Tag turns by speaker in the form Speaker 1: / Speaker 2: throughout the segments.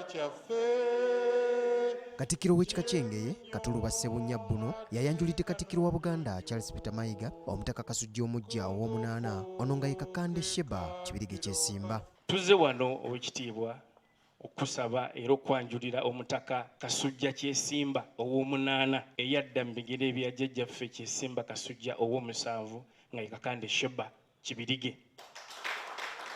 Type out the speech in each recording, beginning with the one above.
Speaker 1: Kyaffe.
Speaker 2: Katikkiro w'ekika ky'Engeye, Katuluba Ssebunnya Bbuno, yayanjulidde Katikkiro wa Buganda Charles Peter Mayiga Omutaka Kasujja omuggya ow'omunaana, ono nga ye Kakande Sheba Kibirige Kyesimba.
Speaker 3: Tuzze wano, Oweekitiibwa, okusaba era okwanjulira Omutaka Kasujja Kyesimba ow'omunaana, eyadda mu bigere bya jjajjaffe Kyesimba Kasujja ow'omusanvu, nga ye Kakande Sheba Kibirige.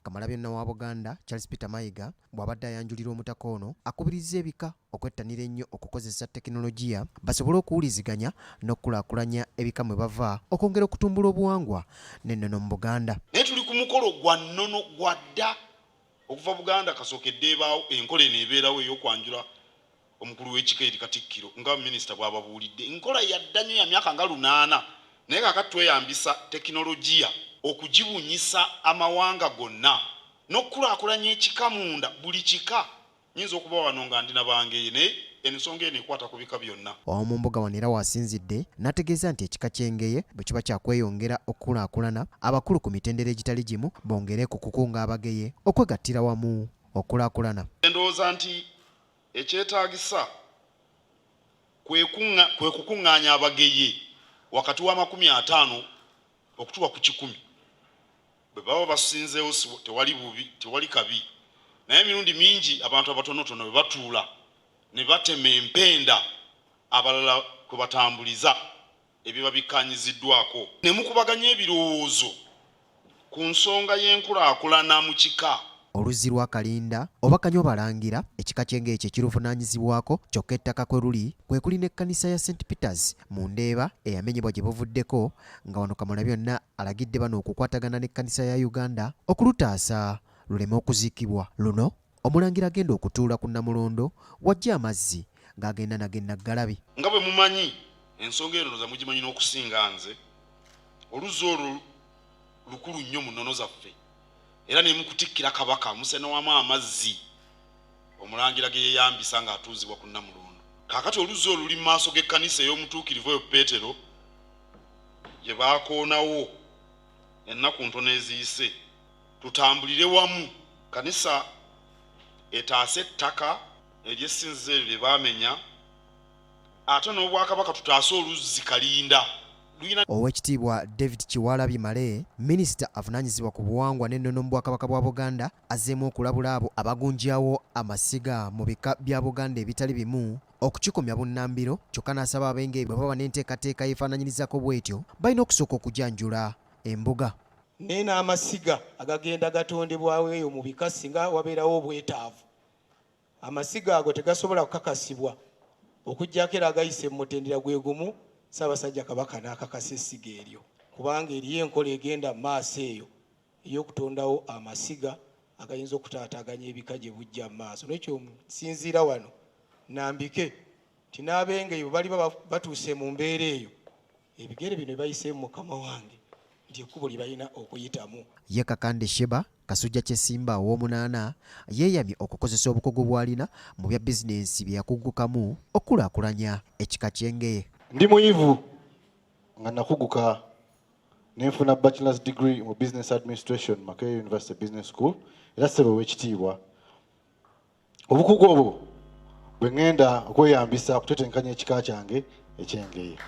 Speaker 2: Kamalabyonna wa Buganda Charles Peter Mayiga bw'abadde ayanjulira omutaka ono, akubirizza ebika okwettanira ennyo okukozesa tekinologiya basobole okuwuliziganya n'okukulaakulanya ebika mwe bava, okwongera okutumbula obuwangwa n'ennono mu Buganda.
Speaker 4: Naye tuli ku mukolo gwa nnono gwa dda, okuva Buganda kasookedde ebaawo, enkola eno ebeerawo ey'okwanjula omukulu w'ekika eri Katikkiro. Nga minisita bw'ababuulidde, nkola yadda nnyo, ya myaka nga 800, naye kaakati tweyambisa tekinologiya okugibunyisa amawanga gonna n'okukulaakulanya ekika munda. Buli kika, nyinza okuba wano nga ndi nabangeye, naye ensonga eno ekwata ku bika byonna.
Speaker 2: Omumbuga wano era waasinzidde n'ategeeza nti ekika ky'Engeye bwe kiba kyakweyongera okukulaakulana, abakulu ku mitendera egitali gimu bongere ku kukunga Abageye okwegattira wamu okukulaakulana.
Speaker 4: Ndowooza nti ekyetaagisa kwe kukuŋŋaanya Abageye wakati wa 50 okutuuka ku 100. Bwe baba basinzeewo, tewali bubi, tewali kabi, naye emirundi mingi abantu abatonotono bwe batuula ne batema empenda, abalala kwe batambuliza ebiba bikkaanyiziddwako, ne mukubaganya ebirowoozo ku nsonga y'enkulaakulana mu kika.
Speaker 2: Oluzzi lwa Kalinda oba Kanywabalangira, ekika ky'Engeye kye kiruvunaanyizibwako, kyokka ettaka kwe luli kwe kuli n'ekkanisa ya St Peters mu Ndeeba eyamenyebwa gye buvuddeko, nga wano Kamalabyonna alagidde bano okukwatagana n'ekkanisa ya Uganda okulutaasa luleme okuziikibwa. Luno Omulangira agenda okutuula ku Nnamulondo wajja amazzi ng'agenda nago e Naggalabi.
Speaker 4: Nga bwe mumanyi, ensonga eno ndowooza mugimanyi n'okusinga nze, oluzzi olwo lukulu nnyo mu nnono zaffe, era ne mu kutikkira Kabaka musenwamu amazzi Omulangira ge yeeyambisa ng'atuuzibwa ku Nnamulondo. Kaakati oluzzi olwo luli mu maaso g'ekkanisa ey'Omutuukirivu oyo Peetero gye baakoonawo ennaku ntono eziyise. Tutambulire wamu, kkanisa etaase ettaka ery'essinzizo eryo lye baamenya, ate n'Obwakabaka tutaase oluzzi Kalinda. Lulina.
Speaker 2: Oweekitiibwa David Kiwalabye Male, Minisita avunaanyizibwa ku buwangwa n'ennono mu Bwakabaka bwa Buganda, azzeemu okulabula abo abagunjaawo amasiga mu bika bya Buganda ebitali bimu okukikomya bunnambiro, kyokka n'asaba Ab'Engeye bwe baba n'enteekateeka eyeefaananyirizaako bw'etyo, balina okusooka okujanjula embuga.
Speaker 5: Naye n'amasiga agagenda gatondebwawo eyo mu bika, singa wabeerawo obwetaavu, amasiga ago tegasobola kukakasibwa okuggyako era agayise mu mutendera gwe gumu, Ssaabasajja Kabaka n'akakasa essiga eryo, kubanga eriyo enkola egenda mu maaso eyo ey'okutondawo amasiga agayinza okutaataaganya ebika gye bujja mu maaso. N'ekyo nsinziira wano nambike nti n'Abengeye bwe baliba batuuse mu mbeera eyo, ebigere bino bye bayiseemu, mukama wange, nti ekkubo lye balina okuyitamu.
Speaker 2: Ye Kakande Sheba Kasujja Kyesimba ow'omunaana yeeyamye okukozesa obukugu bw'alina mu bya bizinensi bye yakugukamu okukulaakulanya ekika ky'Engeye.
Speaker 6: Ndi muyivu nga nakuguka nenfuna bachelor's degree mu business administration, Makerere University Business School. Era ssebo ow'ekitiibwa, obukugu obwo bwe ŋŋenda okweyambisa okutetenkanya ekika kyange eky'Engeye.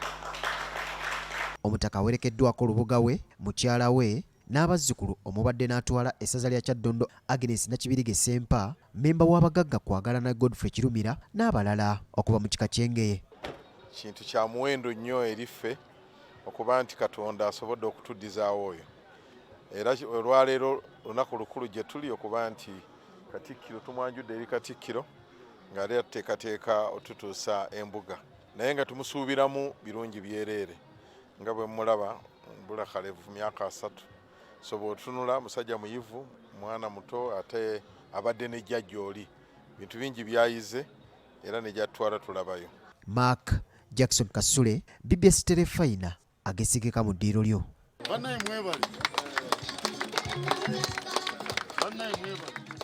Speaker 2: Omutaka awerekeddwako lubuga we, mukyala we n'abazzukulu, omubadde n'atwala essaza lya Kyaddondo Agnes Nakibirige Ssempa, mmemba w'abagagga Kwagalana Godfrey Kirumira n'abalala okuva mu kika ky'Engeye.
Speaker 1: Kintu kya muwendo nnyo eri ffe okuba nti Katonda asobodde okutuddizaawo oyo, era olwaleero lunaku lukulu gye tuli okuba nti Katikkiro tumwanjudde eri Katikkiro ng'ate atuteekateeka otutuusa embuga, naye nga tumusuubiramu birungi byereere. Nga bwe mulaba, mbula kalevu myaka 30, so bw'otunula musajja muyivu, mwana muto, ate abadde ne jjajja oli, bintu bingi byayize era ne gyatutwala tulabayo.
Speaker 2: Mark Jackson Kasule, BBS Terefayina, agesigeka mu ddiiro lyo.
Speaker 1: Bannaye mwebale, bannaye mwebale.